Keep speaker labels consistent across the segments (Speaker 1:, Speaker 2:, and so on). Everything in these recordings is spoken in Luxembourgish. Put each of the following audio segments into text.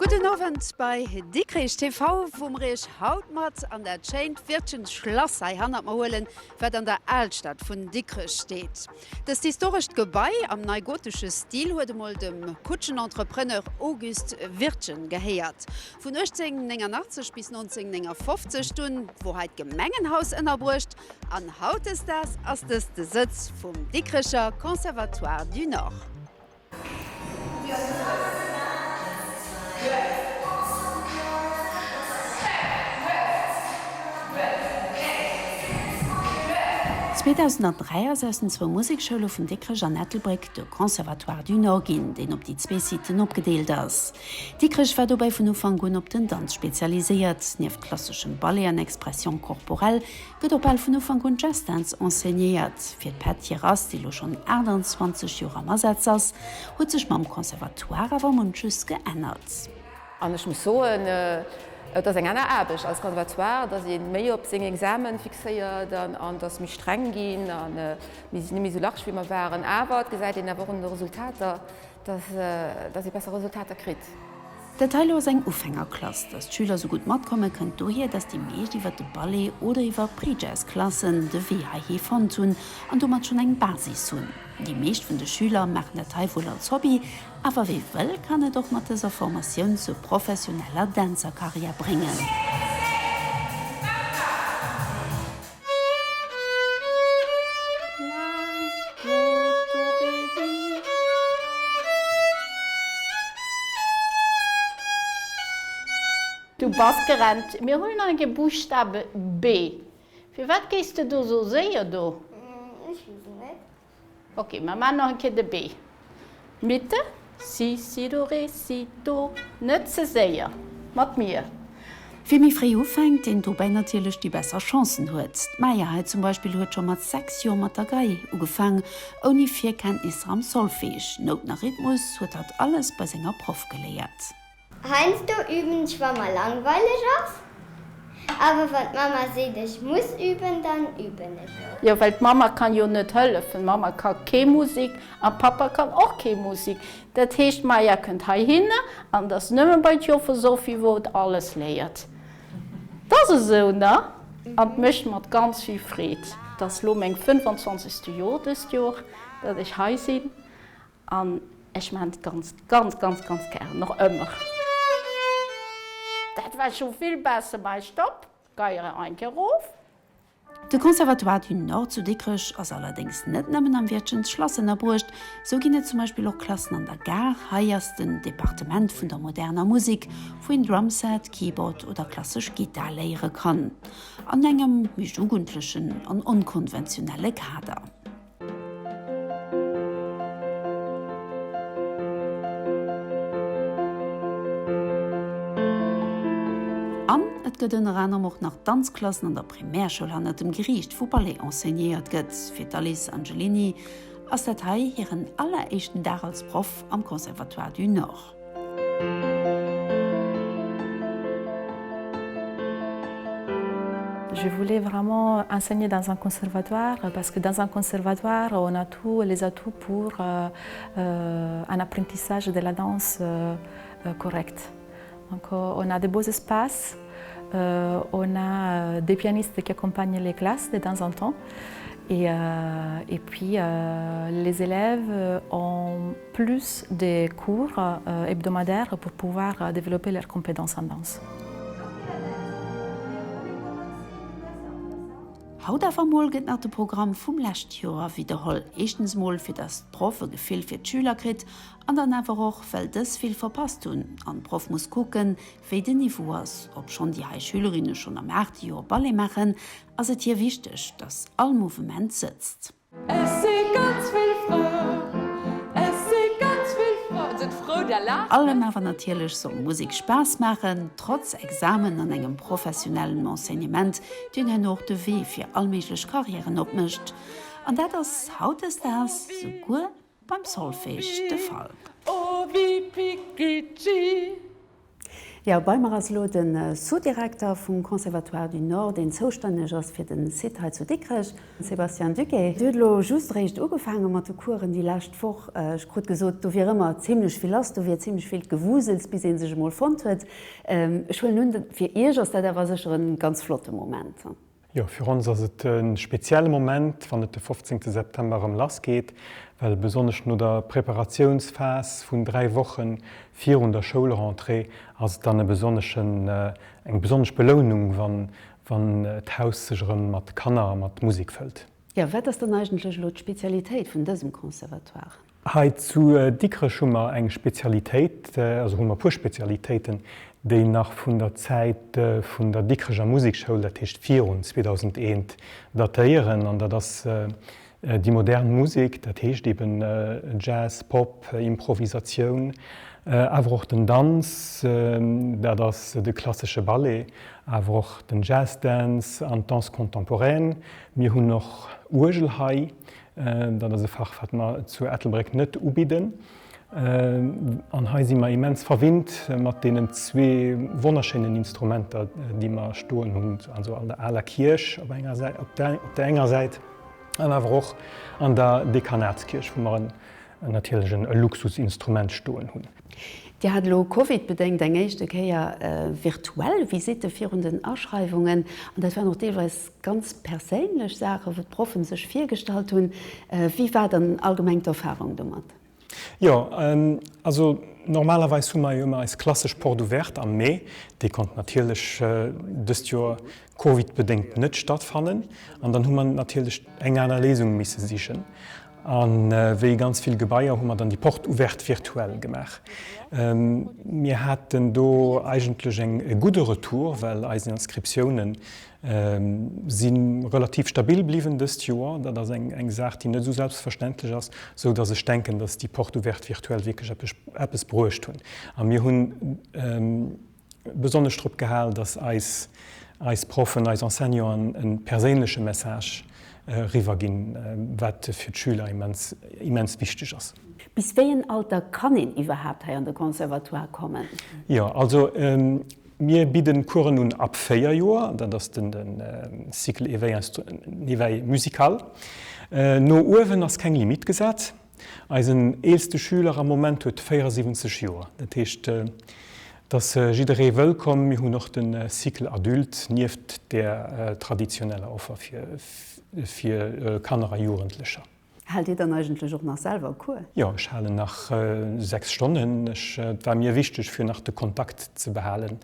Speaker 1: Gudden Owend bei Dikrech TV, wou mer iech haut mat an dat schéint Wirtgen Schlass hei hannert mer huelen, wat an der Alstad vun Dikrech steet. Dëst historescht Gebai am neigotesche Stil huet emol dem Kutschenentrepreneur Auguste Wirtgen gehéiert. Vun 1889 bis 1959 dunn wor hei d'Gemengenhaus ënnerbruecht an hautdesdaags ass dëst de Sëtz vum Dikrecher Conservatoire du Nord. 2003 ass aus den zwou Musekschoule vun Dikrech an Ettelbréck de Conservatoire du Nord ginn, deen op déi zwee Siten opgedeelt ass. Dikrech war dobäi vun Ufank un op den Danz spezialiséiert. Nieft klasseschem Ballet an Expression corporelle gëtt och bal vun Ufank un Jazz Dance enseignéiert. Fir d'Patty Ras, déi elo schonn 28 Joer am Asaz ass, huet sech mam Conservatoire awer munches geännert.
Speaker 2: An ech muss soen, et ass eng aner Aarbecht als Conservatoire, et ass ee méi op seng Examen fixéiert an et ass méi streng ginn a mir sinn net méi esou large wéi mer waren. Awer et gesäit een awer och un de Resultater, dass ee besser Resultater kritt.
Speaker 1: Dat hei lo ass eng Ufängerklass. Dass d'Schüler sou gutt matkommen, kënnt dohier, dass déi meescht iwwer de Ballet oder iwwer Prejazz-Klassen de Wee heihi fonnt hunn an domat schonn eng Basis hunn. Déi meescht vun de Schüler maachen dat hei wuel als Hobby, awer wee wëll, kann et och mat dëser Formatioun zur professioneller Dänzerkarriär bréngen.
Speaker 3: Du bass gerennt. Mir huelen nach eng Kéier Buschtawe B. Firwat gees de do sou séier do?
Speaker 4: Ech weess et net.
Speaker 3: Ok, mer maachen nach eng Kéier de B. Mitte, Si, si, do, re, si, do. Net ze séier. Mat mir.
Speaker 1: Wie méi fréi ufänkt, deen dobäi natierlech déi besser Chancen huet. D'Maya hei zum Beispill huet scho mat 6 Joer mat der Gei ugefaang, ouni Virkenntnisser am Solfège. Nouten a Rhythmus huet hatt alles bei senger Proff geléiert.
Speaker 4: Heiansdo üben ech wa mer langweileg ass, awer wann d'Mamma seet ech muss üben, dann üben ech och.
Speaker 3: Jo, well d'Mamma kann jo net hëllefen. D'Mamma ka kee Musik an Papa kann och kee Musik. Dat heescht, d'Maya kënnt heihinner an et ass nëmme bei d'Joffer Sophie, wou et alles léiert. 't ass esou, ne? An 't mécht mer ganz vill Freed. 't ass lo meng 25. Joer dëst Joer, datt ech hei sinn. An ech maan et ganz, ganz, ganz, ganz gären, nach ëmmer. Dat war scho vill besser, mais stopp, geiere eng Kéier rof.
Speaker 1: De Conservatoire du Nord zu Dikrech ass allerdéngs net nëmmen am Wirtgens Schlass ënnerbruecht. Sou ginn et zum Beispill och Klassen an der Gare. Hei ass den Departement vun der moderner Musek, wou een Drumset, Keyboard oder klassesch Gittar léiere kann. An engem méi jugendlechen an onkonventionelle Kader. An et gëtt ënner anerem och nach Danzklassen an der Primärschoul hannert dem Geriicht, wou Ballet enseignéiert gëtt. Fir d'Alice Angelini ass dat hei hiren alleréischten Dag als Proff am Conservatoire du Nord.
Speaker 5: Je voulais vraiment enseigner dans un conservatoire parce que dans un conservatoire on a tous les atouts pour euh, euh, un apprentissage de la danse euh, correct. Donc on a de beaux espaces, on a des pianistes qui accompagnent les classes de temps en temps et, et puis les élèves ont plus des cours hebdomadaires pour pouvoir développer leurs compétences en danse.
Speaker 1: Haut awer mol gëtt nach de Programm vum lescht Joer widderholl. Éischtens mol fir dass d'Proff e Gefill fir d'Schüler kritt an dann awer och well dës vill verpasst hunn an d'Proff muss kucken wéi den Niveau ass. Obschonn déi hei Schülerinne schonn am aachte Joer Ballet maachen, ass et hir wichteg dass all Mouvement sëtzt.
Speaker 6: Ech si ganz vill frou, ech si ganz vill frou. Et sinn frou der.
Speaker 1: Virun allem awer natierlech soll Musek Spaass maachen, trotz Examen an engem professionellen Enseignement, deen herno och de Wee fir all méiglech Karriären opmécht. An dat ass hautdesdaags souguer beim Solfège de Fall. Jo, bei mer ass elo de Sous-Direkter vum Conservatoire du Nord, deen zoustänneg ass fir de Site hei zu Dikrech, Sébastien Duquet. Dir hutt elo just eréischt ugefaange mat de Coursen déi lescht Woch. Ech krut gesot, do wier ëmmer zimlech vill lass, do wier zimlech vill Gewusels, bis ee sech emol fonnt huet. Ech huelen un, fir Iech ass dat awer sécher e ganz flotte Moment.
Speaker 6: Jo, fir ons ass et e spezielle Moment, wann et de 15 September erëm lass geet, well besonnesch no der Preparatiounsphas vun 3 Woche virun der Schoulrentrée ass et dann e besonneschen, eng besonnesch Belounung, wann, wann d'Haus sech erëm mat Kanner a mat Musek fëllt.
Speaker 1: Jo, wat ass dann eigentlech elo d'Spezialitéit vun dësem Conservatoire?
Speaker 6: Hei zu Dikrech hu mer eng Spezialitéit, also hu mer e puer Spezialitéiten, déi nach vun der Zäit vun der Dikrecher Musekschoul, dat heescht virun 2001, datéieren. An dat ass déi modern Musek, dat heescht eben Jazz, Pop, Improvisatioun, awer och den Danz, dat ass de klassesche Ballet, awer och den Jazz-Dance an d'Danse contemporaine. Mir hunn och Uergel hei, Dat ass e Fach, wat mer zu Ettelbréck net ubidden. An hei si mer immens verwinnt mat deenen zwee wonnerschéinen Instrumenter, déi mer stoen hunn, also an der aler Kierch op enger Säit, op der enger Säit an awer och an der Dekanatskierch, wou mer natierlech e Luxusinstrument stoen hunn.
Speaker 1: Dir hat elo Covid-bedéngt eng éischte Kéier virtuell Visitte virun den Aschreiwungen an dat waren och deelweis ganz perséinlech Saachen, wou d'Proffen sech virgestallt hunn. Wéi war dann allgemeng d'Erfarung domat?
Speaker 6: Jo, also normalerweis hu mer jo ëmmer eis klassesch Porte ouverte am Mee. Déi konnt natierlech dëst Joer Covid-bedéngt net stattfannen an dann hu mer natierlech eng aner Léisung misse sichen. A wéi ganz vill Gebaier hu mer dann déi Porte ouverte virtuell gemaach. Mir haten do eigentlech eng e gudde Retour, well eis Inscriptiounen si relativ stabil bliwwen dëst Joer. Dat ass eng eng Saach, déi net esou selbstverständlech ass, esou datt ech denken, datt déi Porte ouverte virtuell wierklech eppes eppes bruecht hunn. A mir hunn besonnesch drop gehal, dass eis eis Proffen, eis Enseignanten e perséinleche Message eriwwerginn, wat fir d'Schüler immens immens wichteg ass.
Speaker 1: Bis wéi en Alter kann een iwwerhaapt hei an de Conservatoire kommen?
Speaker 6: Jo, also mir bidden Coursen un ab 4 Joer, dat ass den Cycle éveil éveil musical. No uewen ass keng Limite gesat. Eisen eelste Schüler am Moment huet 74 Joer. Dat heescht, et ass jidderee wëllkomm. Mir hunn och de Cycle adulte nieft där traditioneller Offer fir Kanner a Jugendlecher.
Speaker 1: Haalt Dir dann eigentlech och nach selwer Cours?
Speaker 6: Jo, ech halen nach 6 Stonnen. Ech, et war mir wichteg, fir nach de Kontakt ze behalen,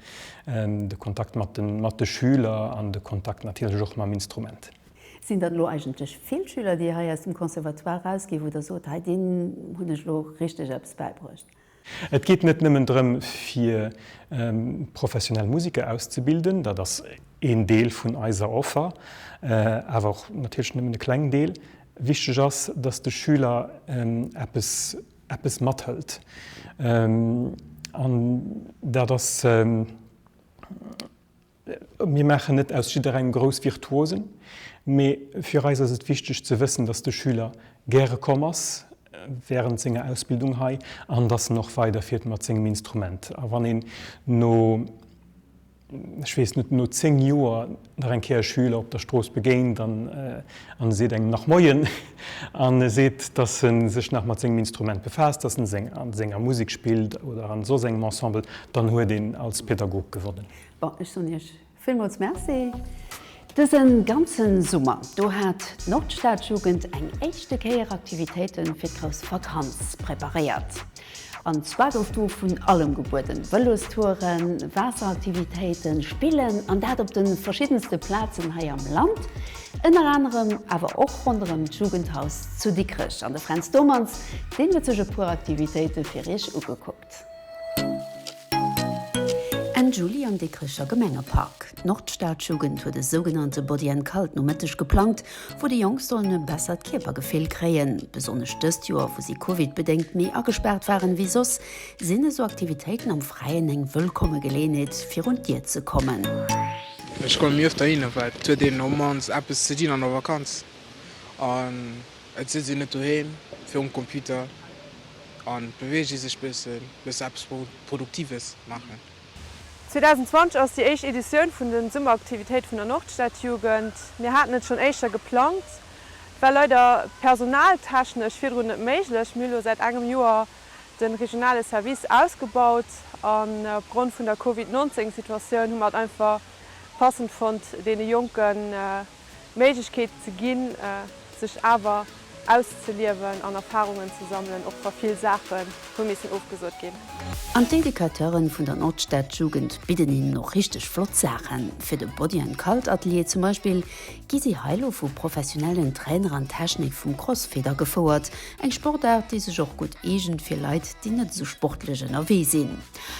Speaker 6: de Kontakt mat de Schüler an de Kontakt natierlech och mam Instrument.
Speaker 1: Sinn dann elo eigentlech vill Schüler, déi hei aus dem Conservatoire rausginn, wou Der sot, hei deenen hunn ech elo richteg eppes bäibruecht?
Speaker 6: Et geet net nëmmen drëm, fir professionell Museker auszebilden, dat ass een Deel vun eiser Offer, awer och natierlech nëmmen e klengen Deel. Wichteg ass, dass de Schüler eppes, eppes mathëlt. An dat ass. Mir maachen net aus jidderengem grouss Virtuosen, mee fir eis ass et wichteg ze wëssen, dass de Schüler gäre komm ass während senger Ausbildung hei an dass en och weiderfiert mat sengem Instrument. A wann een no, ech weess net, no 10 Joer nach eng Kéier e Schüler op der Strooss begéint an e seet engem nach Moien an e seet, dass e sech nach mat sengem Instrument befaasst, dass en an senger Musek spillt oder an soss engem Ensemble, dann huet een als Pädagog gewonnen.
Speaker 1: Bon, ech soen Iech villmools Merci. Dëse ganze Summer, do hat d'Nordstadjugend eng éischte Kéier Aktivitéite fir d'grouss Vakanz preparéiert. An zwar gouf do vun allem gebueden, Vëlostouren, Waasseraktivitéiten, Spillen an dat op de verschiddenste Plazen hei am Land, ënner anerem awer och ronderëm d'Jugendhaus zu Dikrech. An de Fränz Domanns, deen huet sech e puer Aktivitéite fir Iech ugekuckt. Enn Juli am Dikrecher Gemengepark. D'Nordstadjugend huet e sougenannte Body and Cult Nomëtteg geplangt, wou déi Jonk sollen e bessert Kierpergefill kréien. Besonnesch dëst Joer, wou si Covid-bedéngt méi agespaart waren ewéi soss, sinn esou Aktivitéiten am Fräien eng wëllkomme Geleeënheet, fir un d'Dier ze kommen.
Speaker 7: Ech komme méi oft heihinner, well et huet een op mannst eppes ze dinn an der Vakanz an et sëtzt een net doheem virum Computer an et beweegt ee sech bëssen, bësse eppes Produktives maachen.
Speaker 8: 2020 ass déi éischt Editioun vun den Summeraktivitéit vun der Nordstadjugend. Mir haten et schonn éischter geplangt, et war leider personaltechnesch virdrun net méiglech. Mir hu lo säit engem Joer de regionale Service ausgebaut an opgrond vun der Covid 19 Situatioun hu mer et einfach passend fonnt deene Jonken d'Méiglechkeet ze ginn, sech awer auszeliewen an Erfarungen ze sammelen, och wa vill Saachen hu missen ofgesot ginn.
Speaker 1: An d'Educateuren vun der Nordstadjugend bidden hinnen och richteg flott Saachen. Fir de Body and Cult Atelier zum Beispill gi si hei lo vu professionellen Trainer an d'Technik vum Crossfit agefouert, eng Sportaart, déi sech och gutt eegent fir Leit, déi net esou sportlech ënnerwee sinn.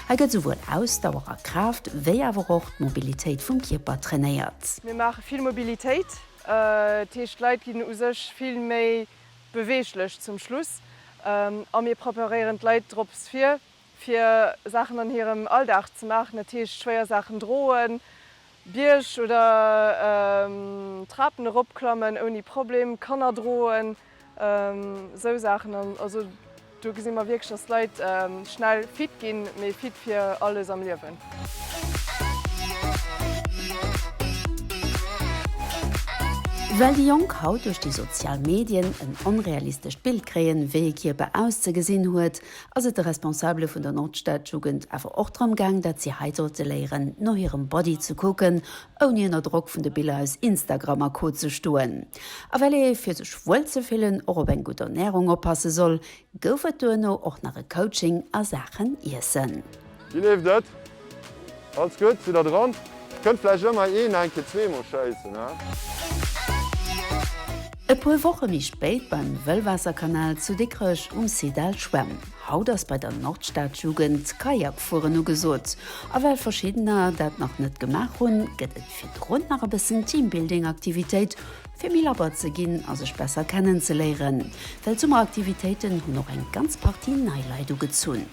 Speaker 1: Hei gëtt esouwuel Ausdauer a Kraaft, wéi awer och d'Mobilitéit vum Kierper trainéiert.
Speaker 8: Mir maache vill Mobilitéit, dat heescht d'Leit ginn u sech vill méi beweeglech zum Schluss a mir preparéieren d'Leit drops vir, fir Saachen an hirem Alldag ze maachen, dat heescht schwéier Saachen droen, Bierg oder Trapen eropklammen ouni Problem, Kanner droen, esou Saachen. An also do gesi mer wierklech, dass d'Leit schnell fit ginn, mee fit fir alles am Liewen.
Speaker 1: Well déi Jonk haut duerch déi sozial Medien en onrealistescht Bild kréien, wéi e Kierper auszegesinn huet, ass et de Responsabele vun der Nordstadjugend awer och drëm gaang, dat si hei sollte léieren, no hirem Body ze kucken, ouni ënner Drock vun de Biller aus Instagram a Co. Ze stoen. A well ee fir sech wuel ze fillen och op eng gutt Ernärung oppasse soll, gouf et duerno och nach e Coaching a Saachen Iessen.
Speaker 9: Wéi leeft et? Alles gutt? Sidd der dran? Kënnt vläicht ëmmer een eng Kéier zweemol schéissen, he?
Speaker 1: E puer Woche méi spéit beim Wëllwaasserkanal zu Dikrech um Site Al Schwämm. Haut ass bei der Nordstadjugend Kajakfueren ugesot. A well verschiddener dat nach net gemaach hunn, gëtt et virdrun nach e bëssen Teambuilding-Aktivitéit, fir méi labber ze ginn a sech besser kennenzeléieren. Well d'Summeraktivitéiten hunn och eng ganz Partie nei Leit ugezunn.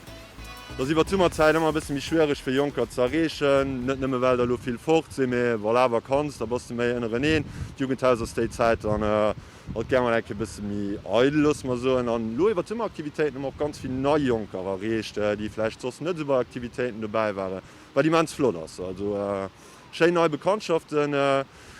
Speaker 9: Et ass iwwer d'Summerzäit ëmmer e bësse méi schwiereg fir Jonker ze erreechen, net nëmme well der elo vill fort sinn, mee voilà, Vakanz, da bass de méi ënnereneen. D'Jugendhaus ass déi Zäit dann alt gär mol eng Kéier e bësse méi eidel, loosse mer soen. An elo iwwer d'Summeraktivitéiten hu mer och ganz vill nei Jonker erreecht, déi vläicht soss net esou bei Aktivitéiten dobäi waren, wat immens flott ass. Also Schéin nei Bekanntschaften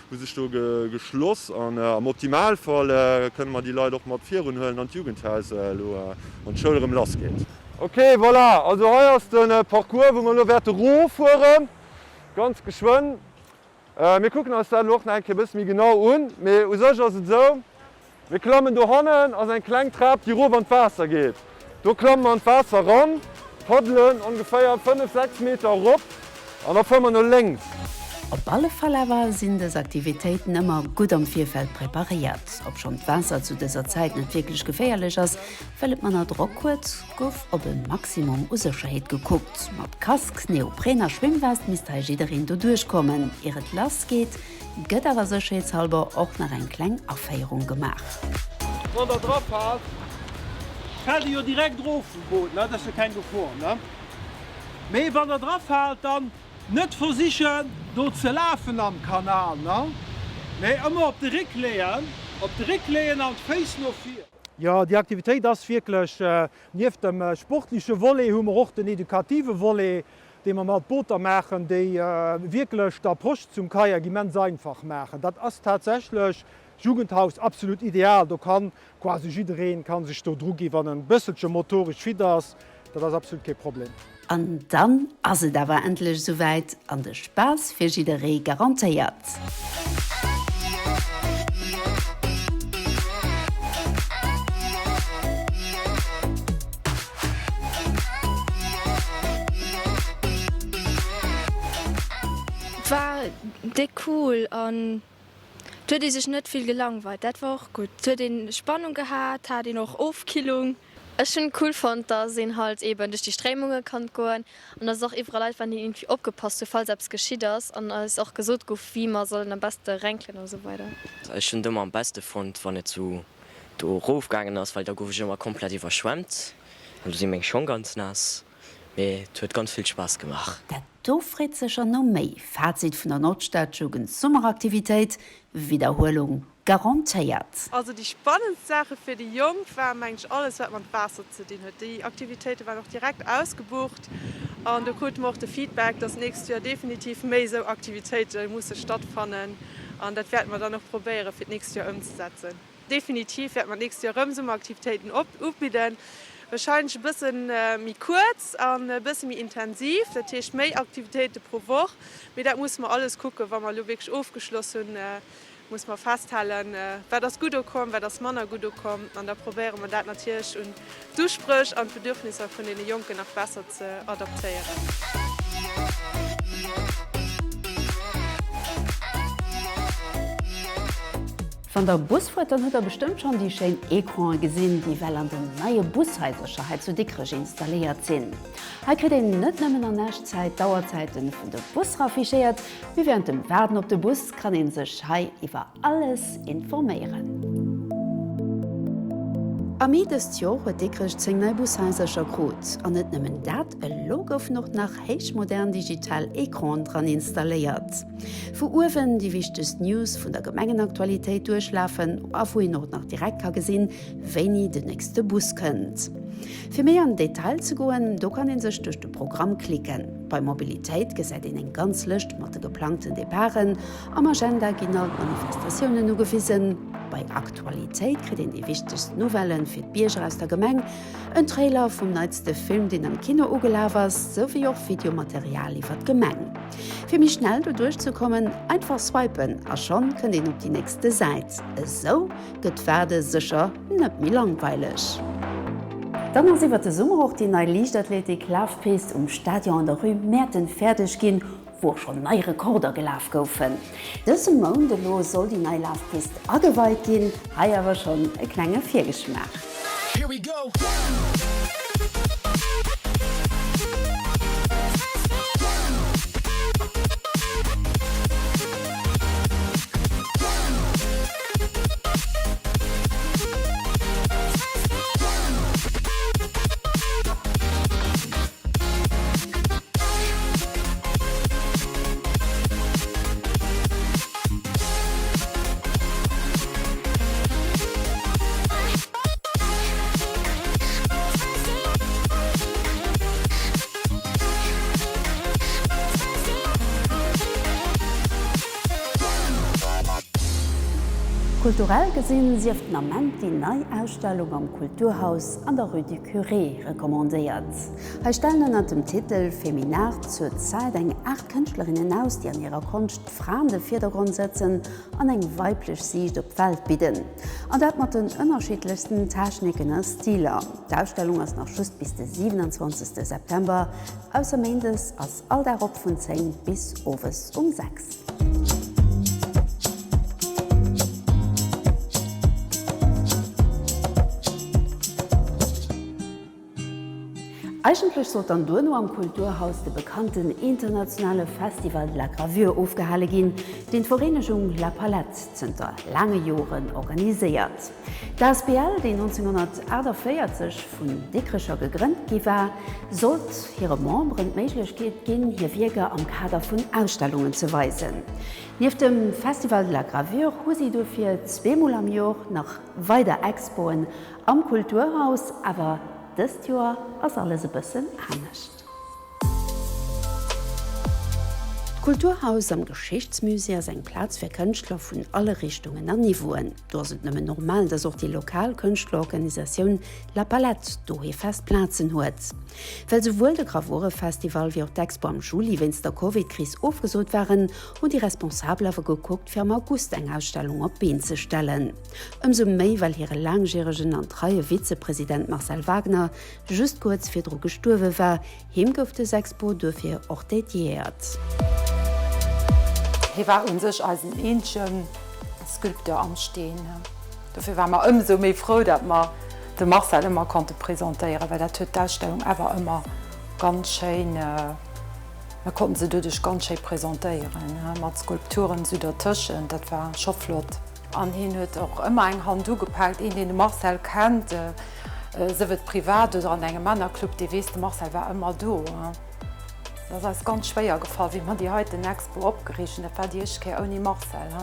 Speaker 9: hu sech do geschloss an am Optimalfall kënne mer déi Leit och mat virun huelen an d'Jugendhaus elo wann d'Schoul erëm lass geet. Ok voilà, also hei ass de Parcours wou mer elo wäerte roffueren, ganz geschwënn. Mir kucken eis dat elo och nach eng Kéier e bësse méi genau un, mee u sech ass et esou, Mir klammen dohannen, ass eng kleng Trap déi rof an d'Waasser geet. Do klamme mer an d'Waasser ran, paddelen ongeféier 5, 6 Meter erop an da fuere mer no lénks.
Speaker 1: Op alle Fall awer sinn dës Aktivitéiten ëmmer gutt am Virfeld preparéiert. Obschonn d'Waasser zu dëser Zäit net wierklech geféierlech ass, well et manner Drock huet, gouf op e Maximum u Sécherheet gekuckt. Mat Casque, Neopren a Schwimmwest misst hei jiddereen doduerch kommen, ier et lass geet. Gëtt awer sécherheetshalber och nach eng kleng Aféierung gemaach.
Speaker 10: Wann der dra faalt, fält dir jo direkt erof vum Boot, dat ass jo keng Gefor, ne? Mee wann der dra faalt, dann net versichen do ze lafen am Kanal, ne? Mee ëmmer op de Réck leeën, op de Réck leeën an d'Féiss no vir. Jo, déi Aktivitéit ass wierklech, nieft dem sportleche Volet hu mer och den edukative Volet, dee mer mat Booter maachen, déi wierklech d'Approche zum Kajak immens einfach maachen. Dat ass tatsächlech Jugendhaus absolut ideal. Do kann quasi jiddereen kann sech do dru gi wann en bësselche motoresch fit ass. Dat ass absolut kee Problem.
Speaker 1: An dann ass et awer endlech esouwäit an de Spaass fir jidderee garantéiert.
Speaker 11: War déck cool an et huet ee sech net vill gelangweilt, dat war och gutt. Et huet een Spannung gehat, hat een och Ofkillung. Ech hunn cool fonnt, dass een halt eben duerch déi Stréimunge kannt goen an dass och iwwerall Leit waren, déi iergendwéi opgepasst hu falls eppes geschitt ass an eis och gesot gouf, wéi mer sollen am beste renkelen a sou weider.
Speaker 12: Ech hunn et ëmmer am beste fonnt, wann et sou do erof gaangen ass, well da gouf ech ëmmer komplett iwwerschwemmt an du si meng Schong ganz naass, mee et huet ganz vill Spaass gemaach.
Speaker 1: Dat do freet sécher no méi. Fazit vun der Nordstadjugend Summeraktivitéit, Widderhuelung garantéiert.
Speaker 8: Also déi spannendst Saache fir déi Jonk war mengen ech alles wat mat Waasser ze dinn huet. Déi Aktivitéite waren och direkt ausgebucht an do krute mer och de Feedback, dass d'nächst Joer definitiv méi esou Aktivitéite musse stattfannen an dat wäerte mer dann och probéiere fir d'nächst Joer ëmzesetzen. Definitiv wäerte mer d'nächst Joer erëm Summeraktivitéiten ubidden, wahrscheinlech e bësse méi kuerz an e bësse méi intensiv, dat heescht méi Aktivitéite pro Woch, mee dat musse mer alles kucken, wa mer elo wierklech ofgeschloss hunn. Muss mer festhalen, wat ass gutt ukomm, wat ass manner gutt ukomm. An da probéiere mer dat natierlech un d'Uspréch an d'Bedürfnisser vun deene Jonken nach besser ze adaptéieren.
Speaker 1: Wann der Bus fuert, dann hutt der bestëmmt schonn déi schéin Ecranen gesinn, déi well an den neie Bushaisercher hei zu Dikrech installéiert sinn. Hei kritt een net nëmmen an Echtzäit d'Auerzäiten vun de Busser affichéiert, Mee während dem Waarden op de Bus kann een sech hei iwwer alles informéieren. Am Mee dëst Jor huet Dikrech 10 nei Bushaisercher krut. An net nëmmen dat, elo goufen och nach héichmodern digital Ecranen dran installéiert, wou uewen déi wichtegst News vun der Gemengenaktualitéit duerchlafen a wou een och nach direkt ka gesinn, wéini den nächste Bus kënnt. Fir méi an den Detail ze goen, do kann een sech duerch de Programm klicken. Bei Mobilitéit gesäit een eng ganz Lëscht mat de geplangten Departen. Am Agenda ginn all d'Manifestatiounen ugewisen. Bei Aktualitéit kritt een déi wichtegst Nouvellen fir d'Bierger aus der Gemeng, en Trailer vum neitste Film deen am Kino ugelaf ass, souwéi och Videomaterial iwwer d'Gemeng. Fir méi schnell doduerch ze kommen, einfach swipen a schonn kënnt een op déi nächste Säit. Esou gëtt d'Waarde sécher net méi langweileg. Dann ass iwwert de Summer och déi nei Liichtathletik-Lafpist um Stadion an der Rue Mäerten fäerdeg ginn, wou och schonn nei Rekorder gelaf goufen. Dëse Mount elo soll déi nei Lafpist ageweit ginn, hei awer schonn e klenge Virgeschmaach. Kulturell gesinn sief den Ament déi nei Ausstellung am Kulturhaus an der Rue du Curé recommandéiert. Hei stellen ënnert dem Titel Feminart zur Zäit eng 8 Kënschtlerinnen aus, déi an hirer Konscht d'Fra an de Virdergrond setzen an eng weiblech Siicht op d'Welt bidden. An dat mat den ënnerschiddlechsten Techniken a Stiler. D'Ausstellung ass nach just bis de 27 September, ausser Méindes ass All Dag op vun 10 bis owes um 6. Eigentlech sollt dann duerno am Kulturhaus de bekannten internationale Festival de la Gravure ofgehale ginn, deen d'Vereenegung La Palette zënter laange Joren organiséiert. D'asbl, déi 1948 vun Dikrecher gegrënnt gi war, sollt hire Memberen d'Méiglechkeet ginn, hir Wierker am Kader vun Ausstellungen ze weisen. Nieft dem Festival de la Gravure hu si dofir zweemol am Jor nach weider Expoen am Kulturhaus, awer dëst Joer ass alles e bëssen anescht. D'Kulturhaus am Geschichtsmusée ass eng Plaz fir Kënschtler vun alle Richtungen an Niveauen. Do ass et nëmmen normal, dass och déi lokal Kënschtlerorganisatioun La Palette do hir fest Plazen huet. Well souwuel de Gravurefestival wéi och d'Expo am Juli wéinst der Covid-Kris ofgesot waren, hunn déi Responsabel awer gekuckt, fir am August eng Ausstellung op d'Been ze stellen. Ëmsou méi, well hire laangjäregen an treie Vizepresident Marcel Wagner just kuerz virdru gestuerwe war. Him gouf dës Expo duerfir och dediéiert.
Speaker 13: Hie war u sech eisen eenzege Sculpteur am Steen. Dofir ware mer ëmsou méi frou, datt mer. de Marcel ëmmer konnte presentéieren, well dat huet d'Ausstellung awer ëmmer ganz schéin, mir konnten se doduerch ganz schéi presentéieren, mat Skulpturen esou dertëschent, dat war scho flott. An hien huet och ëmmer eng Hand ugepaakt. Een, deen de Marcel kennt, sief et privat oder an engem Männerclub, dee weess, de Marcel war ëmmer do. Et ass eis ganz schwéier gefall, wéi mer déi heiten Expo opgeriicht hunn. Dat war déi éischt Kéier ouni Marcel,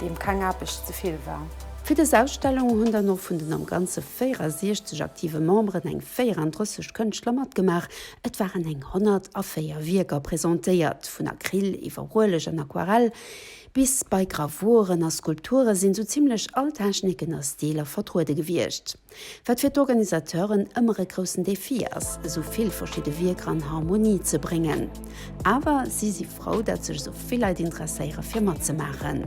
Speaker 13: deem keng Aarbecht ze vill war.
Speaker 1: Fir dës Ausstellung hunn dann och vun den am Ganze 64 aktive Memberen eng 34 Kënschtler matgemaach. Et waren eng 104 Wierker presentéiert, vun Acryl iwwer Ueleg an Aquarell bis bei Gravuren a Skulpture sinn sou zimmlech all Techniken a Stiler vertruede gewiescht. Wat fir d'Organisateuren ëmmer e groussen Defi ass, esou vill verschidde Wierker an Harmonie ze bréngen. Awer si si frou, dat sech esou vill Leit interesséiere fir matzemaachen.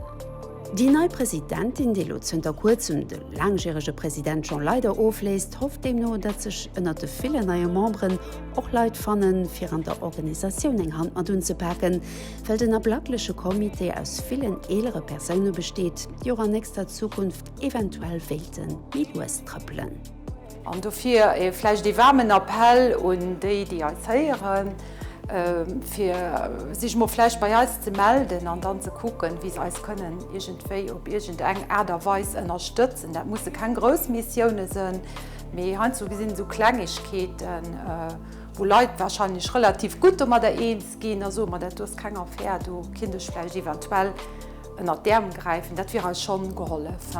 Speaker 1: Déi nei Presidentin, déi elo zënter kuerzem de laangjärege President Jean Leyder ofléist, hofft deemno, datt sech ënnert de villen neie Memberen och Leit fannen, fir an der Organisatioun eng Hand mat unzepaken, well den ablackleche Comité aus villen eelere Persoune besteet, déi och an nächster Zukunft eventuell wéilte méi lues trëppelen.
Speaker 13: An dofir vläicht ee waarmen Appell un déi, déi eis héieren, fir sech mol vläicht bei eis ze melden an dann ze kucken, wéi se eis kënnen iergendwéi op iergendeng Aart a Weis ënnerstëtzen. Dat musse keng grouss Missioune sënn, mee heiansdo sinn esou Klengegkeeten, wou Leit wahrscheinlech relativ gutt domadder eens ginn a soen, ma dat do ass keng Affär, do kinnt ech vläicht eventuell Ënnert d'Äerm gräifen, dat wier eis schonn gehollef.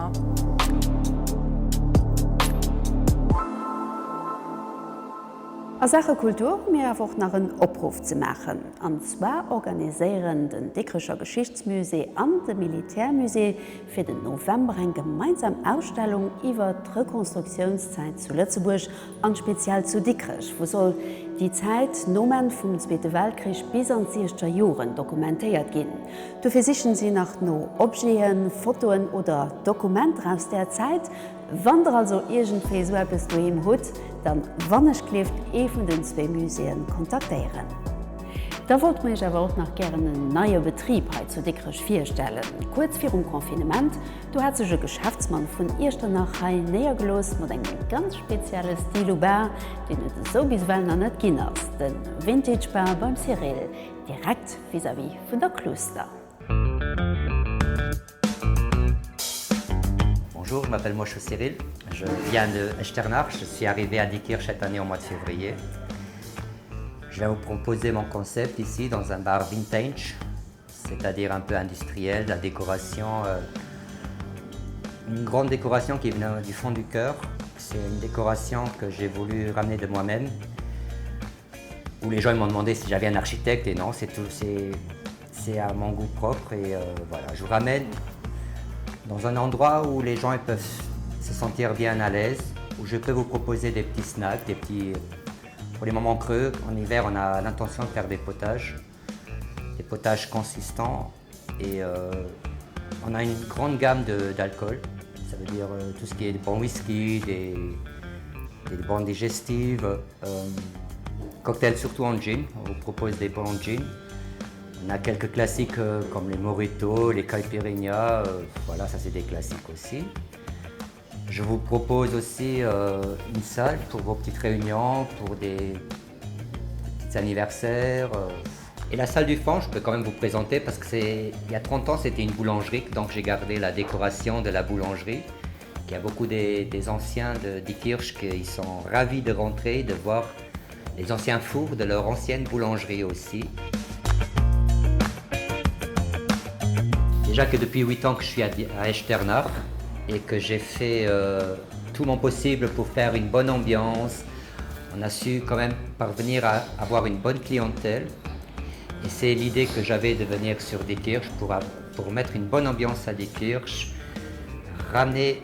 Speaker 1: A Saache Kultur hu mir awer och nach en Opruff ze maachen. An zwar organiséieren den Dikrecher Geschichtsmusée an de Militärmusée fir den November eng gemeinsam Ausstellung iwwer d'Rekonstruktiounszäit zu Lëtzebuerg an speziell zu Dikrech, wou soll déi Zäit nom Enn vum Zweete Weltkrich bis an d'Siechzeger Joren dokumentéiert ginn. Dofir sichen si nach no Objeten, Fotoen oder Dokumenter aus där Zäit. Wann der also iergendwéi esou eppes doheem hutt, dann wannechgelift ee vun den zwéi Muséeën kontaktéieren. Da wollte mer iech awer och nach gären en neie Betrib hei zu Dikrech virstellen. Kuerz virum Confinement, do hat sech e Geschäftsmann vun Iechternach hei néiergelooss mat engem ganz spezielle Stil u Bar, deen et esou bis ewell nach net ginn ass, de Vintage Bar beim Cyrille. Direkt vis-à-vis vun der Kluster.
Speaker 14: Bonjour, je m'appelle Moscho Cyril, je viens de Echternach, je suis arrivé à Diekirch cette année au mois de février. Je vais vous proposer mon concept ici dans un bar vintage, c'est-à-dire un peu industriel, la décoration euh, une grande décoration qui vient du fond du cœur. C'est une décoration que j'ai voulu ramener de moi-même où les gens m'ont demandé si j'avais un architecte et non c'est tout c'est à mon goût propre et euh, voilà je vous ramène dans un endroit où les gens ils peuvent se sentir bien à l'aise où je peux vous proposer des petits snacks des petits pour les moments creux en hiver on a l'intention de faire des potages des potages consistants et euh, on a une grande gamme d'alcool ça veut dire euh, tout ce qui est des bons whisky des, des bons digestives euh, cocktails surtout en gin on vous propose des bons gin on a quelques classiques euh, comme les moritos les caipirinha euh, voilà ça c'est des classiques aussi je vous propose aussi euh, une salle pour vos petites réunions pour des, des petits anniversaires euh, et la salle du fond je peux quand même vous présenter parce que c'est il y a 30 ans c'était une boulangerie donc j'ai gardé la décoration de la boulangerie il y a beaucoup des, des anciens de Dikirch qui sont ravis de rentrer de voir les anciens fours de leur ancienne boulangerie aussi. Déjà que depuis 8 ans que je suis à, à Echternach et que j'ai fait euh, tout mon possible pour faire une bonne ambiance, on a su quand même parvenir à avoir une bonne clientèle. Et c'est l'idée que j'avais de venir sur Diekirch pour, pour mettre une bonne ambiance à Diekirch, ramener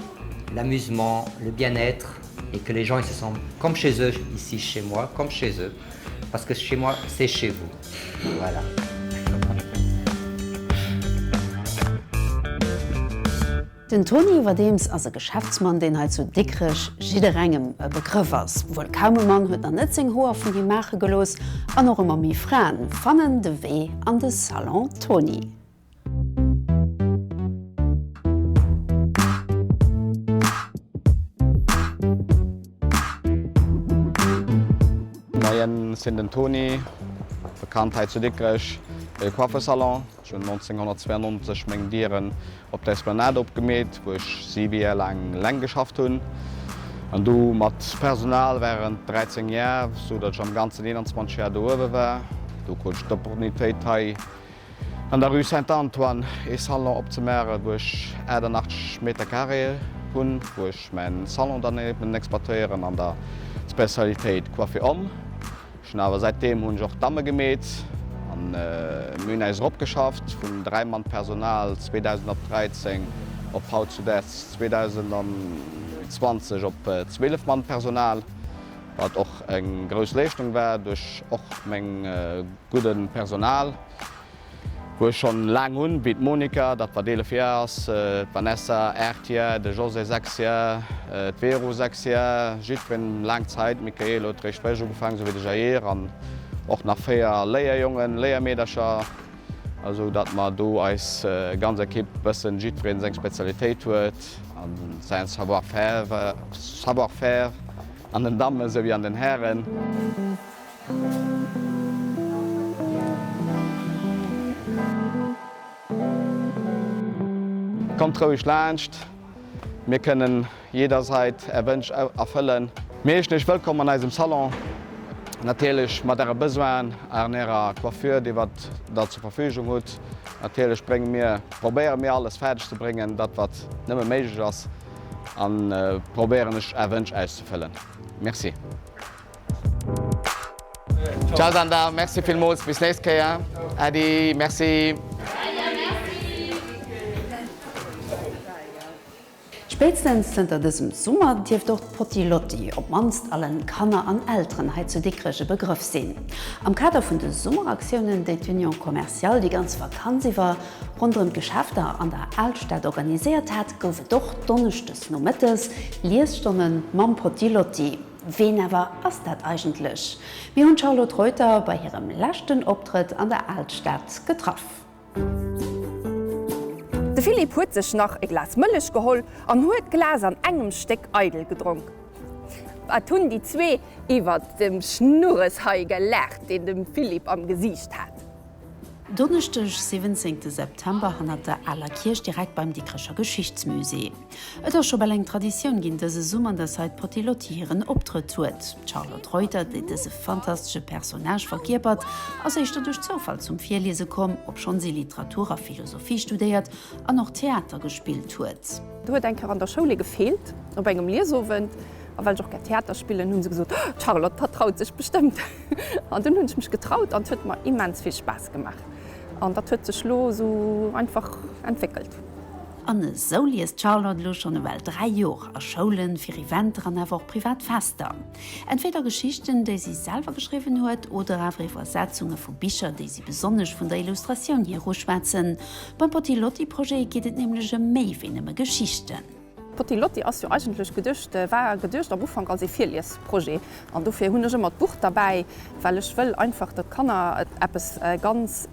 Speaker 14: l'amusement, le bien-être et que les gens ils se sentent comme chez eux ici chez moi, comme chez eux parce que chez moi c'est chez vous. Voilà.
Speaker 1: Den Toni iwwerdeems ass e Geschäftsmann, deen hei zu Dikrech jidderengem e Begrëff ass. Wuel kaum e Mann huet nach net seng Hoer vun him maache gelooss an och ëmmer méi Fraen fannen de Wee an de Salon Toni.
Speaker 15: Moien, sinn den Toni, bekannt hei zu Dikrech fir de Coiffersalon. Ech hunn 1992 meng Dieren op der Esplanade opgemeet, wou ech 7 Jar laang eleng geschafft hunn an du mat Personal während 13 Jar, sou datt ech am Ganzen 21 Jar do uewe war. Du krut ech d'Opportunitéit hei an der Rue Saint-Antoine ee Salon opzemaachen, wou ech 88 Meter carré hunn, wou ech mäin Salon dann eben exploitéieren an der Spécialitéit Coiffe homme. Ech hunn awer säitdeem hunn ech och Damme gemeet an mir hunn äis eropgeschafft vun 3 Mann Personal 2013 op haut zu däers 2020 op 12 Mann Personal, wat och eng grouss Leeschtung war duerch och meng gudde Personal. Wou ech schonn laang hunn, wéi d'Monica, dat wat 11 Jar ass, d'Vanessa 8 Jar, de José 6 Jar, d'Vero 6 Jar, jiddwereen laang Zäit, d'Michaela huet réischt frësch ugefaangen, esou wéi de Jair an och nach 4 Léierjongen, Léiermeedercher, esou datt mer do eis ganz Equipe bëssen jiddwereen seng Spezialitéit huet a säin Savoir-faire, Savoir-faire an den Dammen esou wéi an den Hären. Kommt roueg laanscht, mir kënnen jederzeit är Wënsch erfëllen. Mir heeschen iech wëllkomm an eisem Salon, natierlech mat äre Besoinen an ärer Coiffure, déi wat der zur Verfügung hutt. Natierlech brénge mir, probéiere mir alles fäerdeg ze bréngen, dat wat nëmme méiglech ass, an probéieren ech är Wënsch auszefëllen. Merci. Ciao Sandra, merci villmools, bis nächst Kéier. Äddi, merci.
Speaker 1: Spéitstens zënter dësem Summer dierft och d'Potty Lotty op d'mannst allen Kanner an Elteren hei zu Dikrech e Begrëff sinn. Am Kader vun de Summeraktioune, déi d'Union Commerciale déi ganz Vakanz iwwer ronderëm d'Geschäfter an der Alstad organiséiert hat, gouf et och donneschdes nomëttes Liesstonne mam Potty Lotty. Ween awer ass dat eigentlech? Mir hunn d'Charlotte Reuter bei hirem leschten Optrëtt an der Alstad getraff.
Speaker 16: De Philippe huet sech nach e Glas Mëllech geholl an huet d'Glas an engem Stéck eidel gedronk. Wat hunn déi zwee iwwert dem Schnurres hei gelaacht, deen de Philippe am Gesiicht hat.
Speaker 1: Donneschdeg, 17 September, hannert der aler Kierch direkt beim Dikrecher Geschichtsmusée. Et ass scho bal eng Traditioun ginn dëse Summer, dass hei d'Potty Lotty hiren Optrëtt huet. D'Charlotte Reuter, déi dëse fantastesche Personnage verkierpert, ass éischter duerch Zoufall zum Virliese komm, obschonn si Literatur a Philosophie studéiert an och Theater gespillt huet.
Speaker 16: Do huet eng Kéier an der Schoul ee gefeelt op engem Liesowend a well ech och gär Theater spillen, hu se gesot, D'Charlotte, hatt traut sech bestëmmt. An dunn hunn ech mech getraut an et huet mer immens vill Spaass gemaach. An dat huet sech lo esou einfach entwéckelt.
Speaker 1: An esou liest d'Charlotte elo schonn ewell 3 Jor, a Schoulen, fir Eventer an awer och privat Fester. Entweder Geschichten, déi si selwer geschriwwen huet, oder awer Iwwersetzunge vu Bicher, déi si besonnesch vun der Illustratioun hier uschwätzen. Beim Potty-Lotty-Projet geet et nämlech ëm méi wéi nëmme Geschichten.
Speaker 16: Potty Lotty ass jo eigentlech geduecht, war geduecht am Ufank als ee Virliesprojet an dofir hunn ech ëmmer d'Buch derbäi, well ech wëll einfach, datt d'Kanner eppes ganz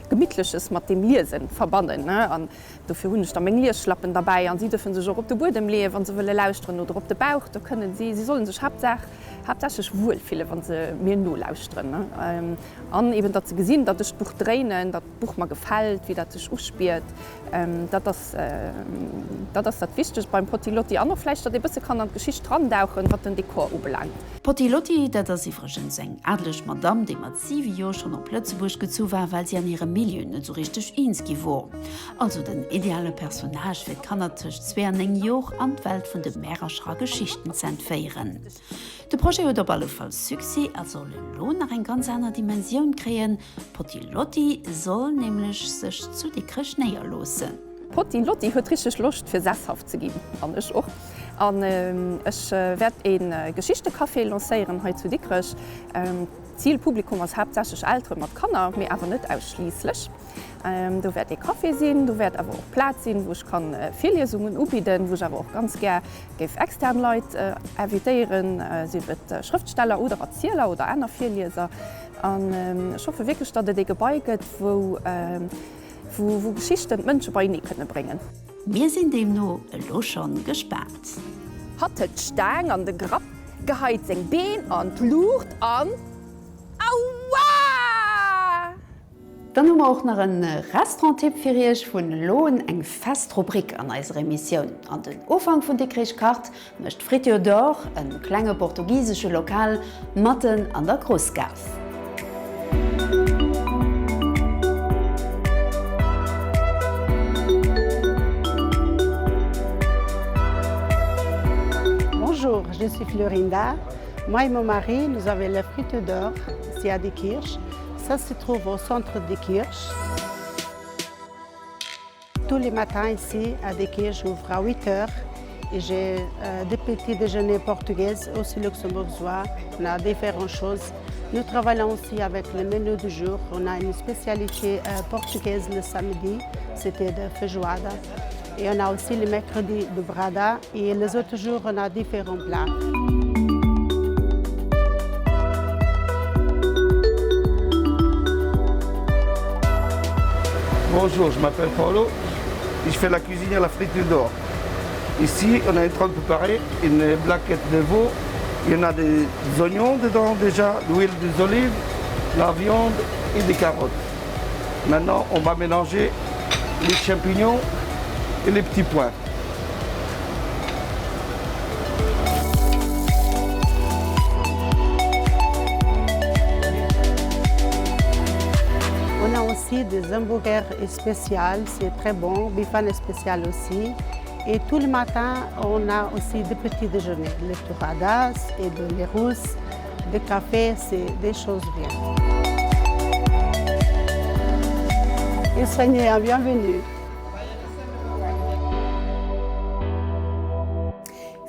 Speaker 16: Gemittleches mat deem Liesen verbannen. An dofir hunn ech da meng Liesschlappen derbäi an si dürfen sech och op de Buedem leeën, wa se wëlle lauschteren oder op de Bauch. Do kënnen si, si sollen sech haaptsaach, haaptsächlech wuel fillen, wa se mir nolauschteren an eben datt se gesinn, datt ech d'Buch dréinen, datt d'Buch mer gefält, wéi dat sech uspiert. Dat ass, dat ass dat Wichtegst beim Potty Lotty. An och vläicht, datt ee bësse kann an d'Geschicht randauchen, wat den Dekor ubelaangt.
Speaker 1: D'Potty Lotty, dat ass iwwregens eng adeleg Madamm, déi mat siwe Joer schonn op Lëtzebuerg gezu war, well si an hirem Milieu net esou richteg eens gi wor. Also den ideale Personnage fir d'Kanner tëscht zwee an 9 Jor an d'Welt vun de Märercher a Geschichten z'entféieren. De Projet huet op alle Fall Succès a soll elo nach eng ganz aner Dimensioun kréien, D'Potty Lotty soll nämlech sech zu Dikrech néierloossen.
Speaker 16: D'Potty Lotty huet richteg Loscht fir sesshaft ze ginn, an ech och. An ech wäert ee Geschichtecafé lancéieren hei zu Dikrech. D'Zilpublikum ass haaptsächlech Eltere mat Kanner, mee awer net ausschliisslech. Do wäert ee Café sinn, do wäert awer och Plaz sinn, wou ech kann Virliesungen ubidden, wou ech awer och ganz gär géif extern Leit invitéieren, sief et Schrëftsteller oder Erzieler oder aner Virlieser. An ech hoffe wierklech, datt et ee Gebai gëtt, wou wou Geschichten d'Mënsche beienee kënne bréngen.
Speaker 1: Mir sinn deemno elo schonn gespaant.
Speaker 16: Hatt hëlt d'Staang an de Grapp.
Speaker 2: geheit seng Been an d'Luucht an Aua!
Speaker 1: Dann hu mer och nach en Restaurant-Tipp fir Iech, vun elo un eng fest Rubrik an eiser Emissioun. An den Ufank vun Dikrich kacht mécht Friture d'Or, en klenge portugisesche Lokal matten an der Groussgaass.
Speaker 17: Bonjour, je suis Florinda. Moi et mon mari, nous avons la Friture d'Or ici à Diekirch. Ça se trouve au centre de Diekirch. Tous les matins ici à Diekirch, j'ouvre à 8 heures et j'ai euh, des petits déjeuners portugais, aussi luxembourgeois. On a différentes choses. Nous travaillons aussi avec le menu du jour. On a une spécialité euh, portugaise le samedi, c'était de feijoada. Et on a aussi le mercredi de brada et les autres jours, on a différents plats.
Speaker 18: Bonjour, je m'appelle Paulo. Je fais la cuisine à la friture d'or. Ici, on est en train de préparer une plaquette de veau. Il y en a des oignons dedans déjà, l'huile des olives, la viande et des carottes. Maintenant, on va mélanger les champignons et les petits pois.
Speaker 17: On a aussi des hamburgers spéciaux, c'est très bon, bifane spécial aussi. Et tout le matin, on a aussi des petits déjeuners, les touradas et de les rousses, des cafés, c'est des choses bien. Et soyez bienvenue.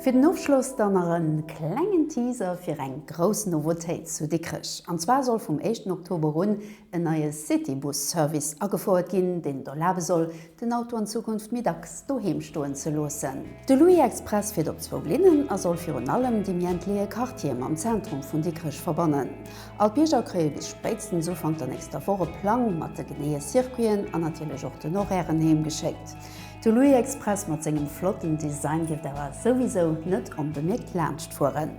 Speaker 1: Fir den Ofschloss dann nach en klengen Teaser fir eng grouss Nouveautéit zu Dikrech. An zwar soll vum éischten Oktober un en neie Citybus-Service agefouert ginn, deen et erlabe soll, den Auto an Zukunft méi dacks doheem stoen ze loossen. De Louis Express fiert op zwou Linnen a soll virun allem déi méi entleeë Quartiere mam Zentrum vun Dikrech verbannen. All d'Bierger kréie bis spéitstens Ufank der nächster Woch e Plang mat de geneeë Circuiten an natierlech och den Horairen heemgeschéckt. De Louis Express mat sengem flotten Design dierft awer souwisou net onbemierkt laanscht fueren.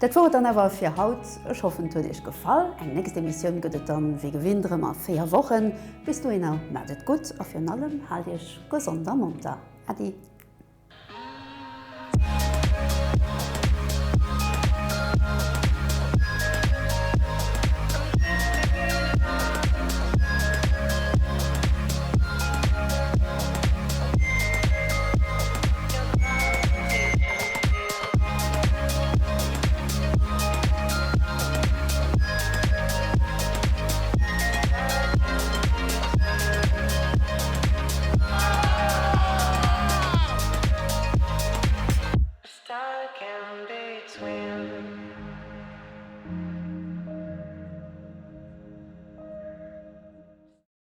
Speaker 1: Dat wor et dann awer fir haut. Ech hoffen et huet iech gefall. Eng nächst Emissioun gëtt et dann wéi gewinnt erëm a 4 Wochen. Bis dohinner maacht et gutt a virun allem haalt iech gesond a monter. Adi.